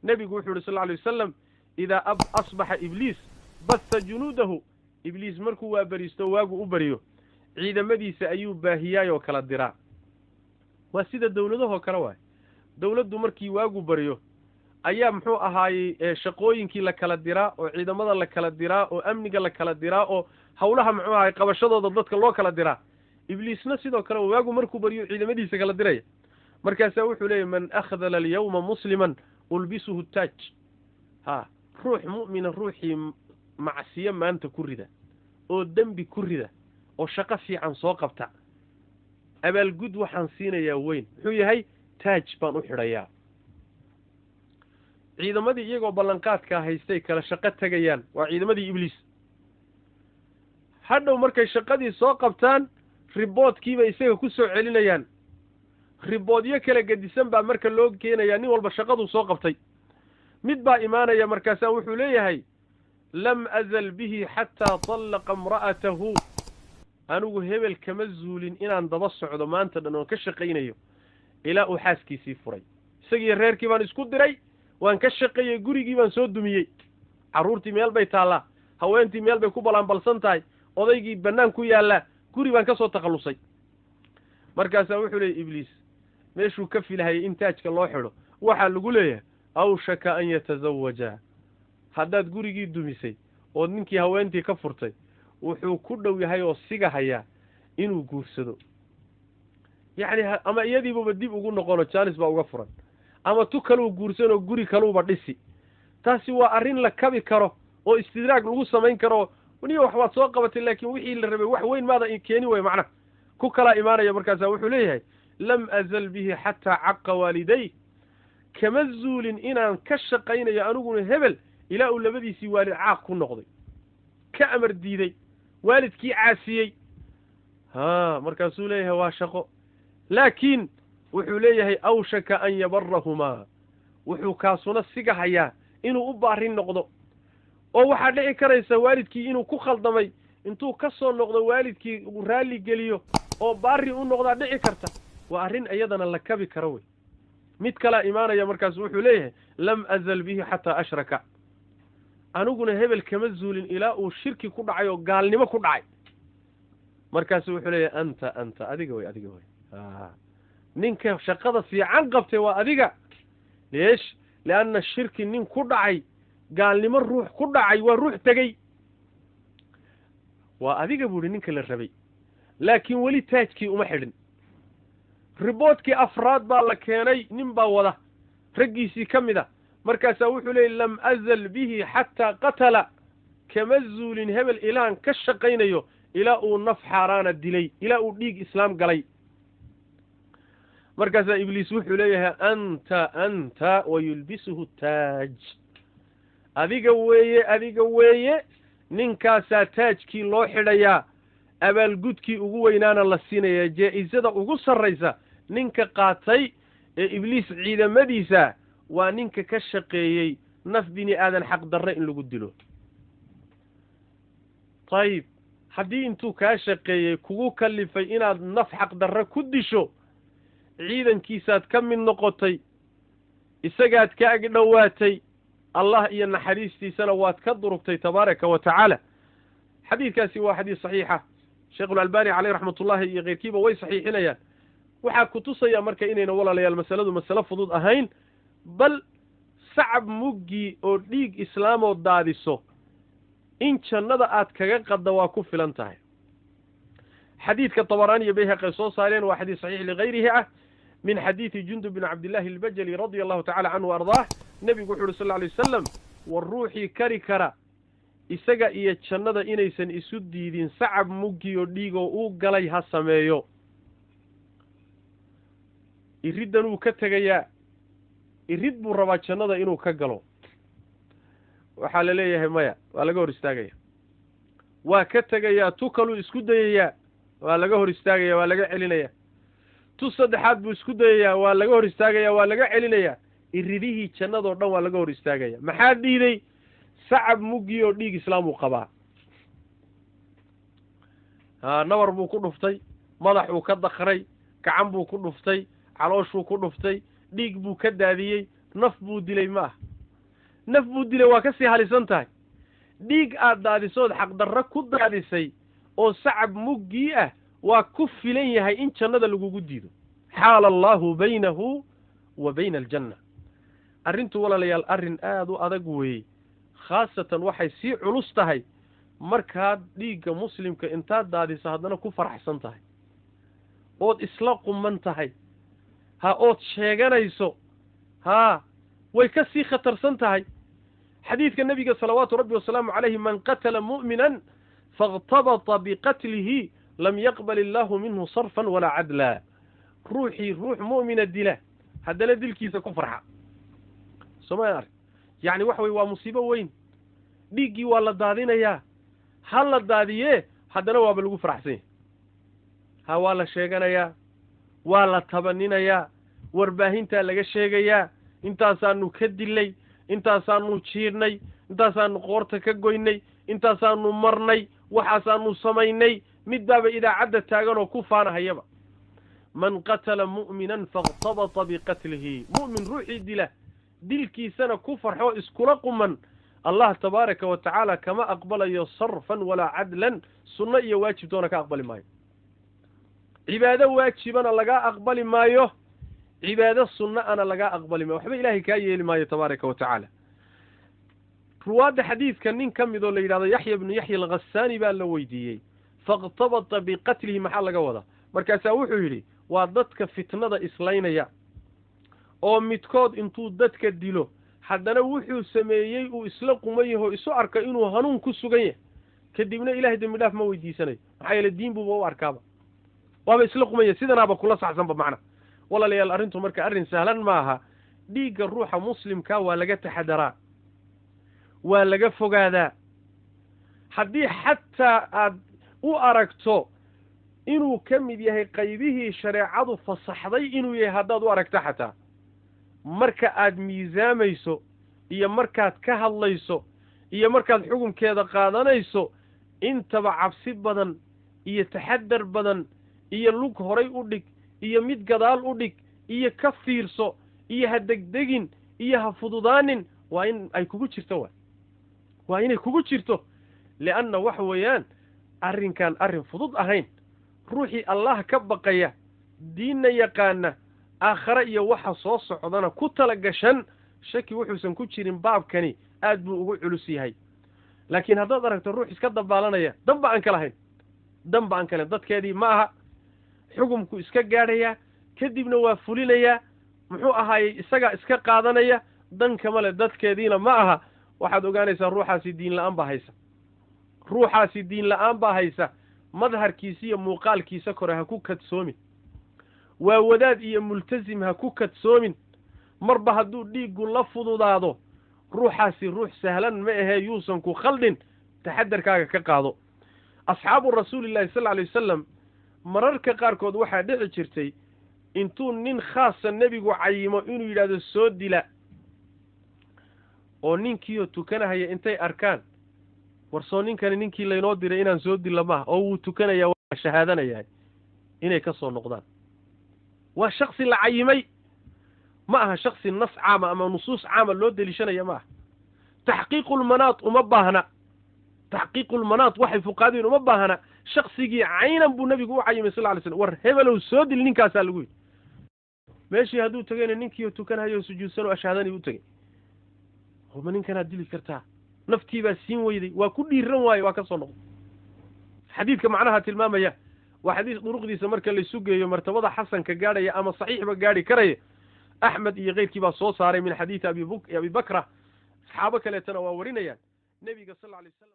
Nebigu wuxuu yidhi sal lla alay wasalam, idaa asbaxa ibliis batha junuudahu. Ibliis markuu waa beriisto, waagu u beriyo, ciidamadiisa ayuu baahiyaayoo kala diraa. Waa sida dowladahoo kale waay. Dowladdu markii waagu beriyo ayaa muxuu ahaayey shaqooyinkii la kala diraa, oo ciidamada la kala diraa, oo amniga la kala diraa, oo hawlaha muxuu ahaay qabashadooda dadka loo kala diraa. Ibliisna sidoo kale waagu markuu beriyo ciidamadiisa kala diraya. Markaasaa wuxuu leeyahy, man akhdala alyawma musliman ulbisuhu taaj. Ha, ruux mu'mina ruuxii macsiyo maanta ku rida oo dembi ku rida oo shaqo fiican soo qabta, abaalgud waxaan siinayaa weyn. Muxuu yahay? Taaj baan u xidhayaa. Ciidamadii iyagoo ballanqaadkaa haystay kala shaqo tegayaan, waa ciidamadii Ibliis. Hadhow markay shaqadii soo qabtaan, riboodkiibay isaga ku soo celinayaan. Riboodyo kala gedisan baa marka loo keenayaa, nin walba shaqaduu soo qabtay. Mid baa imaanaya, markaasaa wuxuu leeyahay, lam azal bihi xataa tallaqa imra'atahu. Anigu hebel kama zuulin inaan daba socdo maanta dhan oon ka shaqaynayo ilaa uu xaaskiisii furay. Isagiiyo reerkii baan isku diray, waan ka shaqeeyey, gurigii baan soo dumiyey, carruurtii meel bay taallaa, haweentii meel bay ku balaanbalsan tahay, odaygii bannaan ku yaallaa, guri baan ka soo takhallusay. Markaasaa wuxuu leeyay Ibliis, meeshuu ka filahayay in taajka loo xidho, waxaa lagu leeyahay, awshaka an yatasawaja. Haddaad gurigii dumisay ood ninkii haweentii ka furtay, wuxuu ku dhow yahay oo sigahayaa inuu guursado, yacni ama iyadiibaba dib ugu noqono, jaanis baa uga furan, ama tu kaluu guursanoo guri kaluuba dhisi. Taasi waa arrin la kabi karo oo istidraag lagu samayn karo. Niyo wax waad soo qabatay, laakiin wixii la rabay wax weyn maada keeni way. Macnaha ku kalaa imaanaya, markaasaa wuxuu leeyahay, lam azal bihi xataa caqa waaliday. Kama zuulin inaan ka shaqaynayo aniguna hebel ilaa uu labadiisii waalid caaq ku noqday, ka amar diiday, waalidkii caasiyey. Ha, markaasuu leeyahay waa shaqo, laakiin wuxuu leeyahay awshaka an yabarahumaa. Wuxuu kaasuna sigahayaa inuu u baarin noqdo, oo waxaa dhici karaysa waalidkii inuu ku khaldamay, intuu ka soo noqdo waalidkii uu raalli geliyo oo baari u noqdaa dhici karta. Waa arrin iyadana la kabi karo wey. Mid kalaa imaanaya, markaasu wuxuu leeyahay, lam azal bihi xataa ashraka. Aniguna hebel kama zuulin ilaa uu shirki ku dhacay oo gaalnimo ku dhacay. Markaasu wuxuu leeyahay, anta, anta, adiga wey, adiga wey, ninka shaqada fiican qabtay waa adiga. Leesh? Lianna shirki nin ku dhacay, gaalnimo ruux ku dhacay, waa ruux tegey. Waa adiga buu ihi ninka la rabay, laakiin weli taajkii uma xidhin. Riboodkii afraad baa la keenay, nin baa wada raggiisii ka mid a. Markaasaa wuxuu leeyay, lam azal bihi xataa qatala. Kama zuulin hebel ilaan ka shaqaynayo ilaa uu naf xaaraana dilay, ilaa uu dhiig islaam galay. Markaasaa Ibliis wuxuu leeyahay, anta, anta, wayulbisuhu taaj. Adiga weeye, adiga weeye. Ninkaasaa taajkii loo xidhayaa, abaalgudkii ugu weynaana la siinayaa, jaa-isada ugu sarraysa. Ninka qaatay ee Ibliis ciidamadiisa waa ninka ka shaqeeyey naf bini aadan xaq darre in lagu dilo. Tayib, haddii intuu kaa shaqeeyey kugu kallifay inaad naf xaq darre ku disho, ciidankiisaad ka mid noqotay, isagaad ka ag dhowaatay, Allah iyo naxariistiisana waad ka durugtay tabaaraka wa tacaala. Xadiidkaasi waa xadiis saxiixa, Sheikhulalbani caleyh raxmatullaahi iyo keyrkiiba way saxiixinayaan. Waxaa ku tusaya marka inayna, walaalayaal, masaladu masalo fudud ahayn, bal sacab muggii oo dhiig islaamoo daadiso in jannada aad kaga qadda waa ku filan tahay. Xadiidka Tabaraani iyo Bayhaqi ay soo saareen waa xadiis saxiix ligayrihi ah, min xadiidi Jundub bin Cabdillahi albajali radia allahu tacala canhu ardaah. Nebigu wuxu uhi sal lla alay wasalam, war ruuxii kari kara isaga iyo jannada inaysan isu diidin sacab muggi oo dhiigoo uu galay ha sameeyo. Iriddan uu ka tegayaa, irid buu rabaa jannada inuu ka galo, waxaa la leeyahay maya, waa laga hor istaagaya. Waa ka tegayaa, tu kaluu isku dayayaa, waa laga hor istaagaya, waa laga celinaya. Tu saddexaad buu isku dayayaa, waa laga hor istaagaya, waa laga celinayaa. Iridihii jannadoo dhan waa laga hor istaagaya. Maxaa dhiiday? Sacab muggi oo dhiig islaam uu qabaa. Ha, nabar buu ku dhuftay, madaxuu ka dakray, gacan buu ku dhuftay, calooshuu ku dhuftay, dhiig buu ka daadiyey, naf buu dilay. Ma ah Naf buu dilay waa ka sii halisan tahay. Dhiig aad daadisood xaqdarro ku daadisay oo sacab muggii ah waa ku filan yahay in jannada lagugu diido. Xaala allaahu baynahu wa bayna aljanna. Arrintu walaalayaal arrin aada u adag weeye, khaasatan waxay sii culus tahay markaad dhiigga muslimka intaad daadiso haddana ku faraxsan tahay ood isla quman tahay, ha ood sheeganayso, haa way ka sii khatarsan tahay. Xadiidka nebiga salawaatu rabbi wasalaamu calayhi, man qatala mu'minan faاkhtabata biqatlihi lam yaqbal illaahu minhu sarfan walaa cadla. Ruuxii ruux mu'mina dila haddana dilkiisa ku farxa, sooma arag? Yacni waxa weye waa musiibo weyn. Dhiiggii waa la daadinayaa, ha la daadiyee haddana waaba lagu faraxsan yahay. Ha waa la sheeganayaa, waa la tabaninayaa, warbaahintaa laga sheegayaa, intaasaanu ka dilay, intaasaanu jiirnay, intaasaanu qoorta ka goynay, intaasaanu marnay, waxaasaanu samaynay. Mid baaba idaacadda taagan oo ku faanahayaba. Man qatala mu'minan faاkhtabata biqatlihi, mu'min ruuxii dila dilkiisana ku farxo iskula quman, Allah tabaaraka wa tacaala kama aqbalayo sarfan walaa cadlan, sunno iyo waajibtoona ka aqbali maayo. Cibaado waajibana lagaa aqbali maayo, cibaado sunno ana lagaa aqbali maayo, waxba ilaahay kaa yeeli maayo tabaaraka wa tacaala. Ruwaadda xadiidka nin ka midoo la yidhahdo Yaxya bnu Yaxya alkhasaani baa la weydiiyey, faاkhtabata biqatlihi maxaa laga wadaa? Markaasaa wuxuu yidhi waa dadka fitnada islaynaya oo midkood intuu dadka dilo haddana wuxuu sameeyey uu isla quman yaho isu arka inuu hanuun ku sugan yahay, kadibna ilahay dembi dhaaf ma weydiisanayo, maxaa yeele diin buuba u arkaaba, waaba isla quman yahay, sidanaaba kula saxsanba macna. Walaalayaal arrintu marka arrin sahlan maaha. Dhiigga ruuxa muslimka waa laga taxadaraa, waa laga fogaadaa. Haddii xataa aad u aragto inuu ka mid yahay qaybihii shareecadu fasaxday inuu yahay, haddaad u aragto xataa marka aad miisaamayso iyo markaad ka hadlayso iyo markaad xukunkeeda qaadanayso, intaba cabsi badan iyo taxadar badan iyo lug horay u dhig iyo mid gadaal u dhig iyo ka fiirso iyo ha degdegin iyo ha fududaanin, waa in ay kugu jirto, waa inay kugu jirto. Lianna waxa weeyaan arrinkan arrin fudud ahayn. Ruuxii Allah ka baqaya, diinna yaqaana, aakhare iyo waxa soo socdana ku tala gashan, shaki wuxuusan ku jirin baabkani aad buu ugu culus yahay. Laakiin haddaad aragto ruux iska dabaalanaya, danba aan ka lahayn, danba aan ka lahayn, dadkeedii ma aha, xukumku iska gaadhayaa, kadibna waa fulinayaa, muxuu ahaayey isagaa iska qaadanaya, dan kama le, dadkeediina ma aha, waxaad ogaanaysaa ruuxaasi diin la-aan baa haysa, ruuxaasi diin la-aan baa haysa. Madharkiisa iyo muuqaalkiisa kore ha ku kadsoomin, waa wadaad iyo multasim ha ku kadsoomin. Marba hadduu dhiiggu la fududaado, ruuxaasi ruux sahlan ma ahee, yuusan ku khaldin, taxadarkaaga ka qaado. Asxaabu rasuulillahi sal alay wasalam mararka qaarkood waxaa dhici jirtay intuu nin khaasa nebigu cayimo inuu yidhahdo soo dila, oo ninkiioo tukanahaya intay arkaan, war soo ninkani ninkii laynoo diray inaan soo dilla maaha, oo wuu tukanayaa, waa shahaadanayahay, inay ka soo noqdaan. Waa shaksi la cayimay, ma aha shaksi nas caama ama nusuus caama loo deliishanaya ma aha. Taxqiiqulmanaat uma baahna, taxqiiqulmanaat waxay fuqaadiin uma baahna. Shaksigii caynan buu nebigu u cayimay sal ly slam, war hebelow soo dil ninkaasaa lagu yidhi. Meeshii hadduu tegayna ninkiioo tukanhayo sujuudsanoo ashhaadani u tegay, ma ninkanaad dili kartaa? Naftii baa siin weyday, waa ku dhiiran waaye, waa ka soo noqday. Xadiidka macnaha tilmaamaya waa xadiis duruqdiisa marka laysu geeyo martabada xasanka gaadhaya ama saxiixba gaadhi karaya. Axmed iyo keyrkii baa soo saaray min xadiidi Abi Bakra, saxaabo kaleetana waa warinayaan. Nebiga sal alay slam